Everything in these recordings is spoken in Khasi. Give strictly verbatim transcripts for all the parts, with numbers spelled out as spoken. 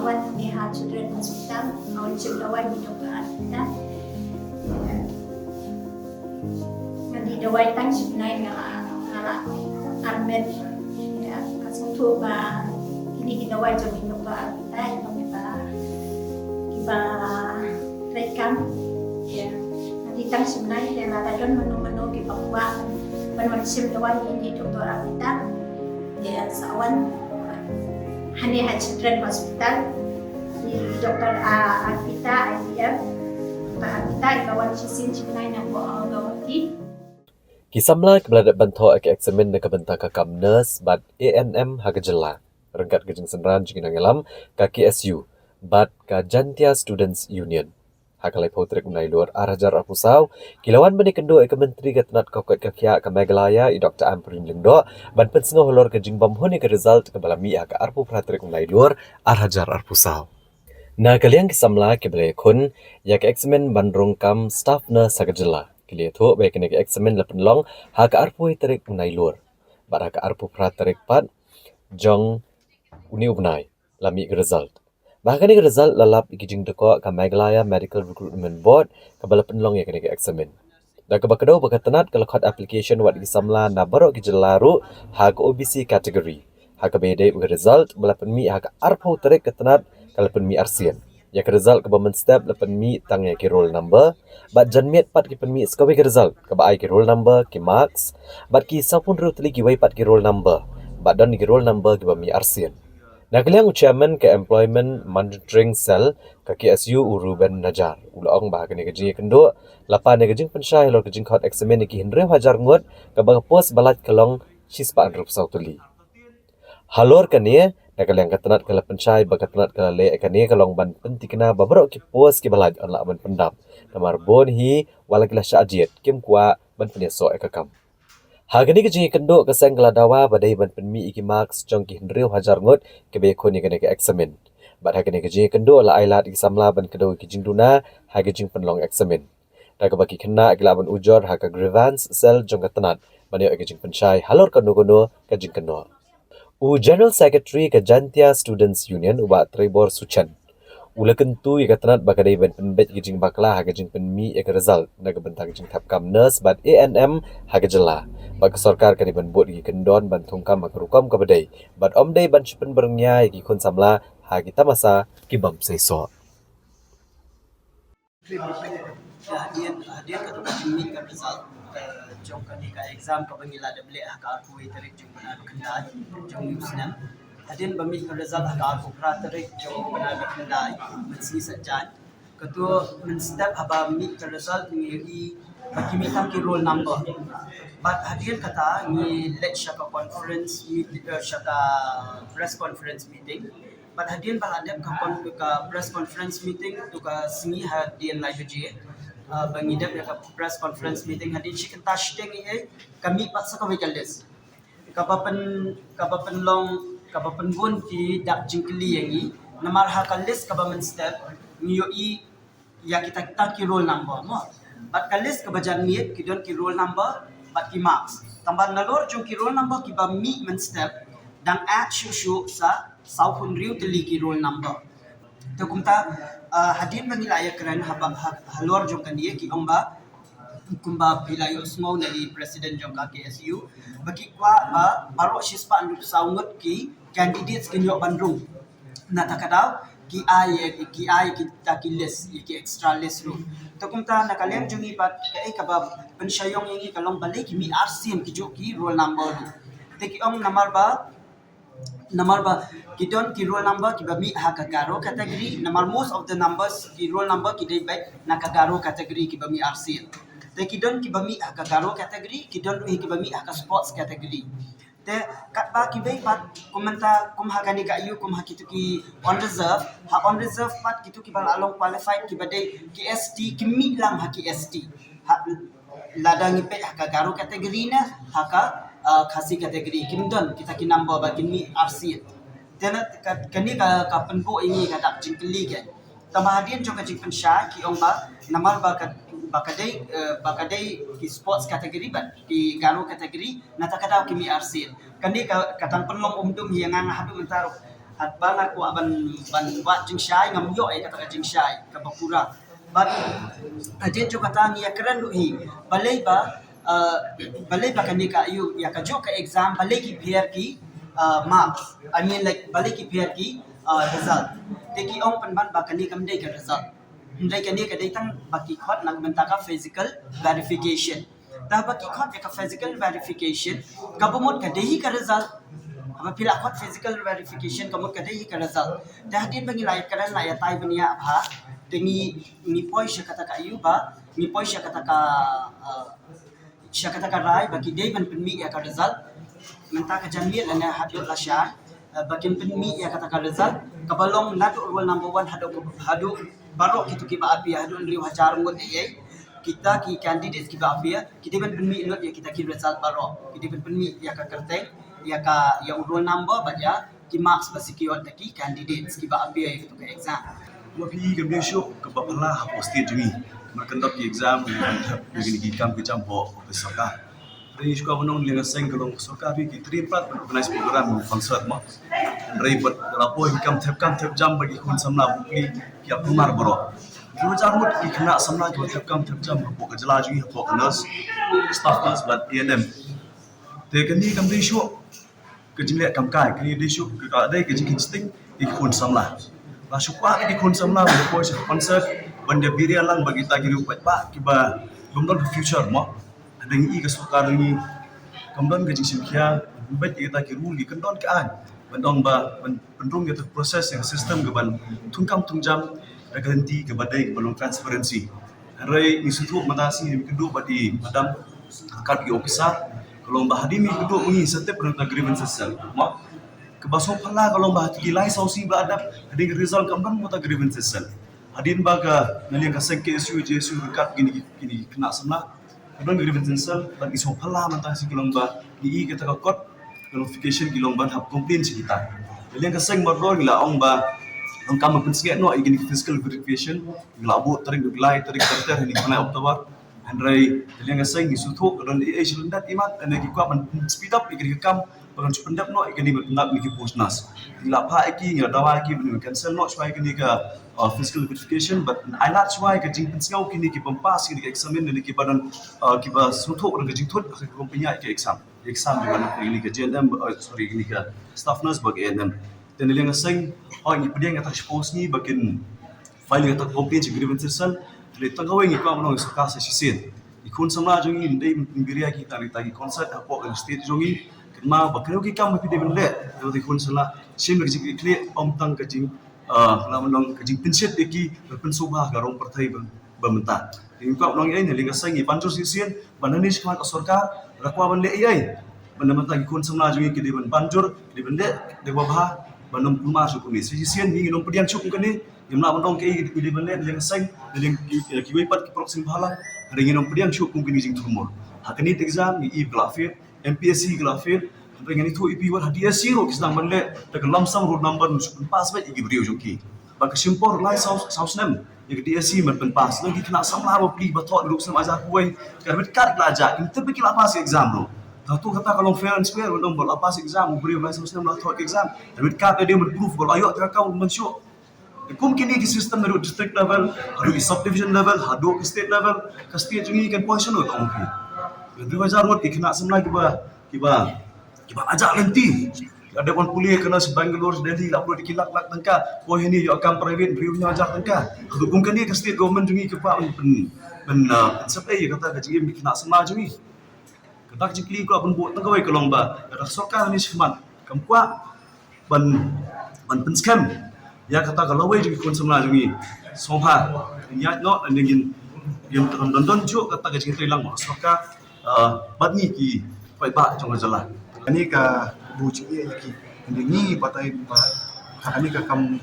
Wan hangne ha Children Hospital, nga wan shim dawai na i Doktor Arpita. Nga dih dawai tang shi bnai, nga la, nga la armet. Ïa, nga sngewthuh ba kine ki dawai jong i Doktor Arpita, ïa, kiba, kiba treikam. Ïa, nga dih tang shi bnai, ïa, lada don mano mano kiba kwah ban wan shim dawai na i Doktor Arpita, ïa, sa wan hangne ha Children Hospital. I Doktor, ah, Arpita, I V F. Doktor Arpita i la wan shisien shi bnai na Guwahati. Ki samla kiba la dep ban thoh ïa ki eksamin na ka bynta ka kam nurse bad A N M ha ka jylla, ryngkat ka jingsynran jong ki nongïalam ka K S U bad ka Jaintia Students Union, ha ka laiphew tarik u Nailur ar hajar arphew saw, ki la wan ban ïakynduh ïa ka Myntri ka tnat ka koit ka khiah ka Meghalaya, i Doktor Ampareen Lyngdoh, ban pynsngew halor ka jingbymhun ïa ka result kaba la mih ha ka arphew phra tarik u Nailur ar hajar arphew saw. Na ka liang ki samla kiba la ïakhun ïa ka eksamin ban rung kam staff nurse ha ka jylla, ki la ïathuh ba ïa kane ka eksamin la pynlong ha ka arphew tarik u Nailur, bad ha ka arphew phra tarik pat jong une u bnai la mih ka result. Bad ha kane ka result la lap ïa ki jingdkoh ka Meghalaya Medical Recruitment Board kaba la pynlong ïa kane ka eksamin. Da kaba kdew ba ka tnat ka la khot application wat ïa ki samla na baroh ki jylla ruh ha ka O B C category. Ha kaba ïadei bad ka result ba la pynmih ha ka arphew tarik ka tnat ka la pynmih arsien. Ïa ka result kaba mynstep la pynmih tang ïa ki roll number, bad janmiet pat ki pynmih sa kawei ka result kaba ai ki roll number, ki marks, bad ki sawphew hynriew tylli kiwei pat ki roll number, bad don ki roll number kiba mih arsien. Na ka liang u chairman ka Employment Monitoring Cell ka K S U, u Ruben Najar, u la ong ba ha kane ka jingïakynduh la pan ïa ka jingpynshai halor ka jingkhot eksamin ïa ki hynriew hajar ngut, kaba ka post ba lait ka long shispah hynriewphew saw tylli. Halor kane, na ka liang ka tnat ka la pynshai ba ka tnat ka la leh ïa kane ka long ban pynthikna ba baroh ki post kiba lait yn lah ban pyndap. Namar bun hi wat la ki la shah jied, kim kwah ban pynïasoh ïa ka kam. Ha kane ka jingïakynduh ka seng ka la dawa ba dei ban pynmih ïa ki marks jong ki hynriew hajar ngut kiba ïakhun ïa kane ka eksamin. Bad ha kane ka jingïakynduh la ai lad ïa ki samla ban kdew ïa ki jingduna ha ka jingpynlong eksamin. Da kaba ki khynnah ki lah ban ujor ha ka grievance cell jong ka tnat ban ïoh ïa ka jingpynshai halor kano kano ka jingkynnoh. U General Secretary ka Jaintia Students Union, u Bah Treibor Suchen, u la kyntu ïa ka tnat ba ka dei ban pynbeit ïa ka jingbakla ha ka jingpynmih ïa ka result na ka bynta ka jingthep kam nurse bad A N M ha ka jylla, bad ka sorkar ka dei ban bud ïa ki kyndon ban thungkam ha ka rukom kaba dei, bad ym dei ban shu pynbyrngia ïa ki khun samla ha ki tamasa ki bym seisoh. Ïa, hadien, hadien katto ka jingmih ka result, eh, jong kane ka exam kaba ngi la dep leh ha ka arphew wei tarik jong u bnai ba khyndai jong une u snem. Hadien ba mih ka result ha ka arphew phra tarik jong u bnai ba khyndai, mynsngi Saitjaiñ. Katto mynstep haba mih ka result ngi ïohi ba ki mih tang ki roll number. Bad hadien kata ngi leit sha ka conference meet-, eh, sha ka press conference meeting. Bad hadien ba la dep ka con-, ka press conference meeting, to ka sngi hadien lai baje, ah, ba ngi dep ïa ka press conference meeting, hadien shi kynta shiteng eh, ka mih pat sa kawei ka list. Kaba pyn-, kaba pynlong, kaba pynbun ki dak jingkylli ïa ngi. Namar ha ka list kaba mynstep ngi ïohi ïa kita kita ki roll number mo. Bad ka list kaba janmiet ki don ki roll number bad ki marks. Tangba nalor jong ki roll number kiba mih mynstep dang add shuh shuh sa sawphew hynriew tylli ki roll number. Te kumta, ah, hadien ba ngi la ïakren haba, ha, halor jong kane ki ong ba kumba phi la ïohsngew na i president jong ka K S U ba ki kwah ba baroh shispah hynriewphew saw ngut ki candidates kin ïoh ban rung. Na kata ka daw ki ai, ki ai kita ki list, ki extra list ruh. Te kumta na ka liang jong ngi pat kaei kaba pynshai ïa ngi ka long balei ki mih arsien kijuh ki roll number ruh. Te ki ong namar ba, namar ba ki don ki roll number kiba mih ha ka Garo category, namar most of the numbers ki roll number ki dei beit na ka Garo category kiba mih arsien. Te ki don kiba mih ha ka Garo category, ki don ruh kiba mih ha ka sports category. Te katba kiwei pat, kum mynta, kum ha kane ka aiu, kum ha kito ki on reserve, ha on reserve pat kito kiba la long qualified kiba dei ki S T, ki mih lang ha ki S T. Ha, lada ngi peit ha ka Garo category ne ha ka, ah, Khasi category, kim don kita ki number ba kin mih arsien. Te na ka, kane ka, ka pynbun ïa ngi ka dak jingkylli kein. Tangba hadien jong ka jingpynshai ki ong ba namar ba ka, ba ka dei, eh, ba ka dei ki sports category bad ki Garo category, na kata ka daw ki mih arsien. Kane ka, ka dang pynlong umdum ïa nga, nga haduh mynta ruh. Ba nga kwah ban, ban wad jingshai, ngam ïoh ïa kata ka jingshai kaba pura. Bad hadien jong kata ngi ïa kren ruh hi, balei ba, uh, balei ba kane ka, ïa kajuh ka exam, balei ki pher ki, uh, marks, I mean, like, balei ki pher ki, uh, result. Te ki ong pynban ba kane kam dei ka result. Hynrei kane ka dei tang ba ki khot na ka bynta ka physical verification. Te haba ki khot ïa ka physical verification, kaba mut ka dei hi ka result. Haba phi la khot physical verification, ka mut ka dei hi ka result. Te hadien ba ngi la ïa kren, la ïa tai bniah bha, te ngi, ngi poi sha kata ka, ïa ba ngi poi sha kata ka, uh, sha kata ka rai ba ki dei ban pynmih ïa ka result. Mynta ka janmiet lane haduh lashai, uh, ba kin pynmih ïa kata ka result kaba long naduh roll number one haduh, haduh baroh kito kiba appear, haduh hynriew hajar ngut ïa, kita ki candidates kiba appear ki dei ban pynmih lut ïa kita ki result baroh. Ki dei ban pynmih ïa ka kyrteng, ïa ka, ïa u roll number bad ïa ki marks ba secure da ki candidates kiba appear ïa kito ki exam. Kumba phi i kam dei shuh kaba phylla hapoh state jong ngi ban conduct ki exam, ban thep ïa kine ki kam ki jam hapoh office sorkar. Hynrei shuwa ban ong, na liang ka seng ka long sorkar ki trei pat ban organize program, concert mo. Hynrei bad la poi ki kam thep kam thep jam ba ki khun samla bapli ki ap kumar baroh. Ki hajar ngut ki khynnah samla kiba thep kam thep jam hapoh ka jylla jong ngi, hapoh ka nurse, staff nurse bad A N M. Te kane kam dei shuh ka jingleh kam kai, kane dei shuh ka, ka dei ka jingkheiñ sting ïa ki khun samla. La shu kwah ïa ki khun samla ban poi sha concert ban da biria lang bad kita ki riew paidbah kiba ym don ka future mo. Hadien ngi i ka sorkar ngi kam don ka jingshim khia ban beit ïa kita ki rule, ki kyndon ka aiñ ban ong ba ban pynrung ïa ka process, ïa ka system ka ban thung kam thung jam da ka lynti kaba dei, kaba long transparency. Hynrei ngi sngewthuh mynta shi ngi kynduh bad i madam kat ki officer, ka long ba hadien ngi kynduh ngi sa tip na ka grievances cell mo. Kaba sngewphylla ka long ba ha ki lai saw sngi ba la dep, hadien ka result kam don mo ta grievances cell. Hadien ba ka, na liang ka seng K S U, J S U ryngkat kine ki, kine ki khynnah samla, ka don grievances cell, bad ngi sngewphylla mynta shi ka long ba ngi i kata ka kot, qualification ki long ban hap complain sha kita. Na liang ka seng mardor ngi la ong ba long kam ban pynsngewbha noh ïa kine ki physical verification, ngi la buh tarik, ngi la ai tarik kynthah ha kine ki bnai October. Hynrei na liang ka seng ngi sngewthuh ka don ei ei sha lyndet, i mat, hynrei ki kwah ban speed up ïa kine ki kam ba kan shu pyndep noh ïa kine, ban pyndep ïa ki post nurse. Ngi la phah ïa ki, ngi la dawa ïa ki ban cancel noh shuwa ïa kine ka, uh, physical verification, bad ai lad shuwa ïa ka jingpynsngew kine ki bym pass kine ki exam, kine kiba don, uh, kiba sngewthuh ka don ka jingthut ha ka company ïa ka exam. Exam ïa kane ka J N M, uh, sorry, kane ka staff nurse bad A N M. Te na liang ka seng, oh, ngi pdiang ïa kata shiphew sngi ba kin file ïa kata ka complaint sha grievances cell. Te tang kawei ngi kwah ban ong ïa sorkar sa shisien, ki khun samla jong ngi ym dei ban pynbiria kita, kita ki concert hapoh ka state jong ngi. Kynmaw ba kano ki kam ba phi dei ban leh, kata ki khun samla, shim ïa ka jingkitkhlieh, ym tang ka jing, uh, la ban ong ka jingpynshit ïa ki, ban pynsngewbha ka rong pyrthei ba ba mynta. Ngi kwah ban ong ïa na liang ka seng ngi ban jur shisien, ba nangne shakhmat ka sorkar la kwah ban leh ei ei, ba na mynta ki khun samla jong ngi ki dei ban, ban jur, ki dei ban leh, ki dei ba bha, ban ym kulmar shuh kum kane. Shisien ngi ngin ym pdiang shuh kum kane, ngim lah ban ong kaei ki dei ban leh na liang ka seng, na liang ki, kiwei pat ki proxy bhalang, hynrei ngin ym pdiang shuh kum kine ki jingthurmur. Ha kane ka exam ngi i ba la fail, M P S C ka la fail, hynrei ngan ïathuh ïa phi, wat ha D S C ruh ki sdang ban leh da ka lump sum roll number, ban pass beit ïa ki briew jong ki. Ba ka shim por lai saw, saw snem ïa ka D S C ban pynpass. Ngi ki khynnah samla bapli ba thoh naduh snem ar hajar khatwei, ka dei kat la jah, kim tip ba ki la pass exam ruh. Hato kata ka long fair and square, ban ong ba la pass exam u briew lai saw snem la thoh exam, ka dei kat ka dei ban proof ba la ïoh ka kam ban shuh. Kum kine ki system naduh district level haduh subdivision level haduh state level, ka state jong ngi kan poi shano, tang phi. Hynriew hajar ngut ki khynnah samla kiba, kiba, kiba la jah lynti. La dep wan pule, kane sha Bangalore, Delhi, la upload ki lak lak tyngka. Poi hangne ïoh kam private hynriew hajar tyngka. Haduh kum kane ka state government jong ngi ka kwah ban pyn, pyn, uh, pynsep ei ïa kata ka jingim ki khynnah samla jong ngi. Kata ka jingkylli kwah ban buh tang kawei ka long ba kata ka sorkar nangne shakhmat kam kwah ban, ban pynskhem ïa kata ka lawei jong ki khun samla jong ngi. Sngewbha ïaid noh, ngin, ngin don don juh kata ka jingtrei lang ba ka sorkar, ah, bad ngi ki paidbah jong ka jylla. Kane ka buh jingeh ïa ki, ngi batai ba ha kane ka kam,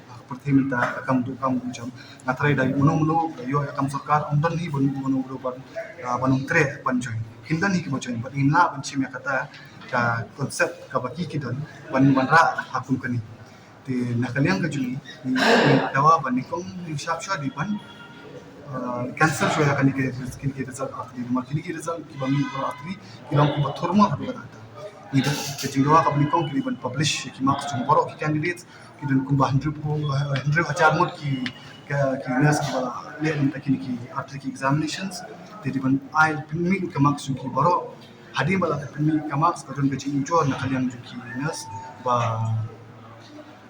ha ka pyrthei mynta ka kam duh kam jam. Nga tharai da mano mano da ïoh ïa kam sorkar, ym don hi ban mano mano ban, ah, ban ym treh ban join. Kin don hi kiba join, bad ngin lah ban shim ïa kata ka concept kaba ki ki don ban, ban rah ha kum kane. Te na ka liang ka jong ngi, ngi dawa ban, nyngkong ngi sngap shuwa dei ban, ah, cancel shuwa ïa kane ka, kine ki result artylli, namar kine ki result kiba mih artylli ki long kiba thurmur haduh katta katta. Ngi don ka jingdawa kaba nyngkong ki dei ban publish ki marks jong baroh ki candidates, ki don kumba hynriew, hynriew hajar ngut ki, ka, ki nurse kiba la leh mynta kine ki artylli ki examinations. Te dei ban ai pynmih ka marks jong ki baroh. Hadien ba la pynmih ka marks ka don ka jingujor na ka liang jong ki nurse ba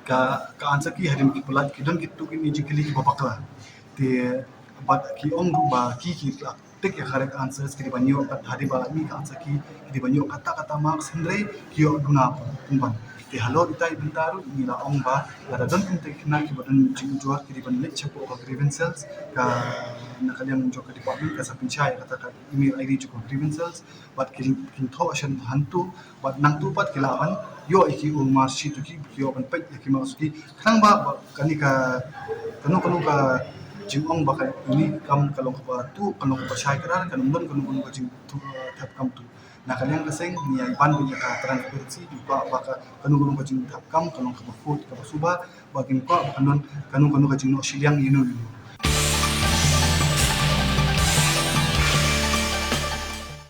ka, ka answer key hadien ki pyllait ki don kito kine jingkylli kiba bakla. Te bad ki ong ruh ba ki, ki la tick ïa ka correct answers, ki dei ban ïoh kat, hadien ba la mih ka answer key ki dei ban ïoh kata kata marks, hynrei ki ïoh duna pynban. Te halor ita i bynta ruh ngi la ong ba lada don kumta ki khynnah kiba don jingujor ki dei ban leit shapoh ka grievance cell, ka na ka liang jong ka department ka sa pynshai ïa kata ka email I D jong ka grievance cell, bad kin, kin thoh sha hangto, bad nangto pat ki lah ban ïoh ïa ki marksheet jong ki, ki ïoh ban peit ïa ki marks jong ki. Khnang ba, ba kane ka, kano kano ka jingong ba kane kam ka long kaba tuh, ka long kaba shai kdar, kan ym don kano kano ka jingthep kam tuh. Na ka liang ka seng ngi ïa ban beit ïa ka transparency, ngi kwah ba ka, kano kano ka jingthep kam ka long kaba khuid, kaba suba, ba kin kwah ba kan don kano kano ka jingnoh shiliang ïano ïano.